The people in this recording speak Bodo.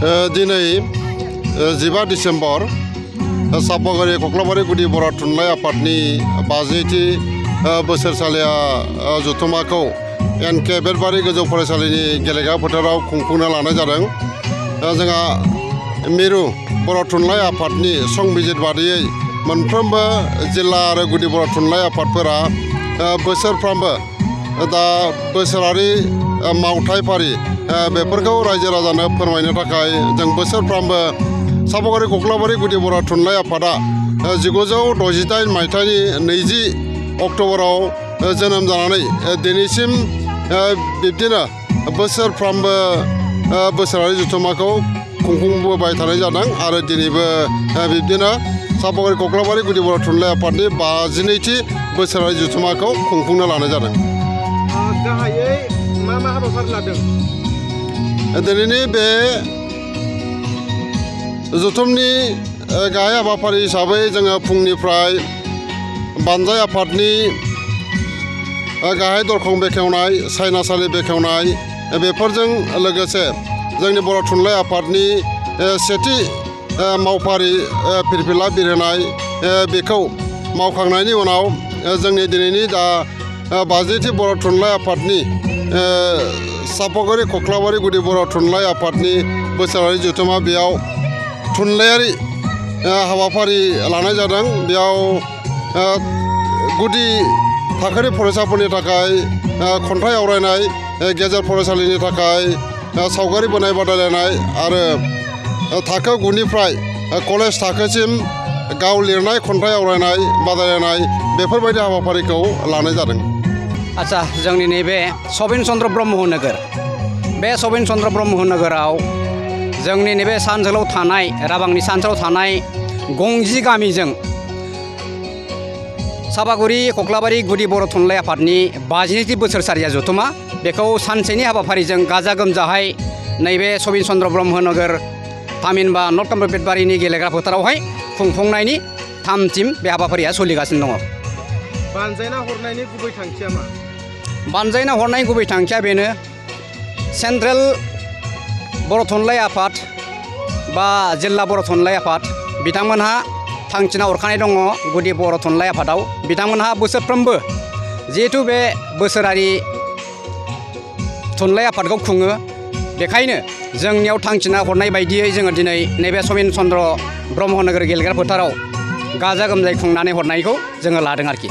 दिनै 15 डिसेम्बर सापागुरि कक्लाबारि गुदि बर' थुनलाइ आफादनि 50थि बोसोरसालिया जथुम्माखौ एनके बेटबारि गोजौ फरायसालिनि गेलेग्रा फोथाराव खुंफुंनो लानाय जादों। जोंहा मिरु बर' थुनलाइ आफादनि संबिजिर बादियै मोनफ्रोमबो जिल्ला आरो गुदि बर' थुनलाइ आफादफोरा बोसोरफ्रामबो दा बोसोरारि मावथाय फारि बेफोरखौ रायजो राजानो फोरमायनो थाखाय जों बोसोरफ्रामबो सापागुरि कक्लाबारि गुदि बर' थुनलाइ आफादा 1968 मायथाइनि 20 अक्ट'बराव जोनोम जानानै दिनैसिम बिब्दिनो बोसोरफ्रामबो बोसोरारि जथुम्माखौ खुंफुंबोबाय थानाय जादों आरो दिनैबो बिब्दिनो सापागुरि कक्लाबारि गुदि बर' थुनलाइ आफादनि 52थि बोसोरारि जथुम्माखौ खुंफुंनो लानाय जादों। गाहायै मा हाबाफारि लादों? दिनैनि बे जथुमनि गाहाय हाबाफारि हिसाबै जोङो फुंनिफ्राय बानजाय आफादनि गाहाय दरखं बेखेवनाय, सायनासालि बेखेवनाय बेफोरजों लोगोसे जोंनि बर' थुनलाइ आफादनि सेथि मावफारि फिरफिला बिरहोनाय बेखौ मावखांनायनि उनाव जोंनि दिनैनि दा 50थि बर' थुनलाइ आफादनि सापागुरि कक्लाबारि गुदि बर' थुनलाइ आफादनि बोसोरारि जथुम्मा बेयाव थुनलाइयारि हाबाफारि लानाय जादों। बेयाव गुदि थाखोनि फरायसाफोरनि थाखाय खन्थाइ आवरायनाय, गेजेर फरायसालिनि थाखाय सावगारि बोनाय बादायलायनाय आरो थाखो 9निफ्राय कलेज थाखोसिम गाव लिरनाय खन्थाइ आवरायनाय बादायलायनाय बेफोरबायदि हाबाफारिखौ लानाय जादों। आच्छा, जोंनि नैबे सबिन चन्द्र ब्रह्म नोगोर, बे सबिन चन्द्र ब्रह्म नोगोराव जोंनि नैबे सानजोलाव थानाय राबांनि सानजोलाव थानाय गंजि गामिजों सापागुरि कक्लाबारि गुदि बर' थुनलाइ आफादनि 50थि बोसोरसालिया जथुम्मा बेखौ सानसेनि हाबाफारिजों गाजा गोमजाहाय नैबे सबिन चन्द्र ब्रह्म नोगोर थामहिनबा नर्थ कामरुप बेटबारिनि गेलेग्रा फोथारावहाय खुंफुंनायनि थामथिम बे हाबाफारिया सोलिगासिनो दङ। बानजायना हरनायनि गुबै थांखिया मा? बानजायना हरनायनि गुबै थांखिया बेनो, सेन्ट्रेल बर' थुनलाइ आफाद बा जिल्ला बर' थुनलाइ आफाद बिथांमोनहा थांखिना हरखानाय दङ गुदि बर' थुनलाइ आफादाव। बिथांमोनहा बोसोरफ्रोमबो जिहेथु बे बोसोरारि थुनलाइ आफादखौ खुङो, बेखायनो जोंनियाव थांखिना हरनाय बायदियै जोङो दिनै नैबे सबिन चन्द्र ब्रह्म नोगोर गेलेग्रा फोथाराव गाजा गोमजायै खुंनानै हरनायखौ जोङो लादों आरोखि।